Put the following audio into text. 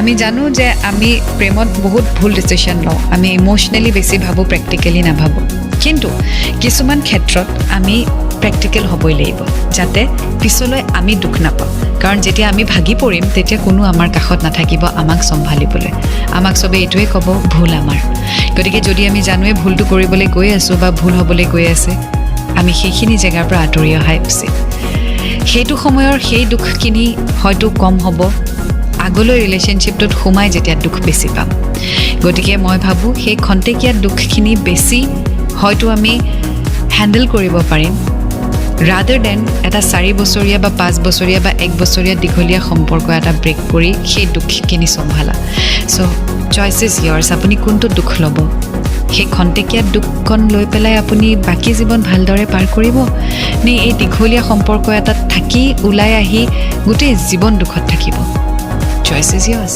আমি জানো যে আমি প্ৰেমত বহুত ভুল ডিচিশ্যন লওঁ, আমি ইম'চনেলি বেছি ভাবোঁ, প্ৰেক্টিকেলি নাভাবোঁ। কিন্তু কিছুমান ক্ষেত্ৰত আমি প্ৰেক্টিকেল হ'বই লাগিব, যাতে পিছলৈ আমি দুখ নাপাওঁ। কাৰণ যেতিয়া আমি ভাগি পৰিম, তেতিয়া কোনো আমাৰ কাষত নাথাকিব আমাক চম্ভালিবলৈ। আমাক চবেই এইটোৱে ক'ব, ভুল আমাৰ। গতিকে যদি আমি জানোৱে ভুলটো কৰিবলৈ গৈ আছোঁ বা ভুল হ'বলৈ গৈ আছে, আমি সেইখিনি জেগাৰ পৰা আঁতৰি অহাই উচিত। সেইটো সময়ৰ সেই দুখখিনি হয়তো কম হ'ব আগলৈ ৰিলেশ্যনশ্বিপটোত সোমাই যেতিয়া দুখ বেছি পাম। গতিকে মই ভাবোঁ, সেই খন্তেকীয়া দুখখিনি বেছি হয়তো আমি হেণ্ডেল কৰিব পাৰিম, ৰাদাৰ দেন এটা 4 বছৰীয়া বা 5 বছৰীয়া বা এক বছৰীয়া দীঘলীয়া সম্পৰ্ক এটা ব্ৰেক কৰি সেই দুখখিনি চম্ভালা। So choice is yours. আপুনি কোনটো দুখ ল'ব? সেই খন্তেকীয়া দুখকণ লৈ পেলাই আপুনি বাকী জীৱন ভালদৰে পাৰ কৰিব নে এই দীঘলীয়া সম্পৰ্ক এটাত থাকি ওলাই আহি গোটেই জীৱন দুখত থাকিব? Choice is yours.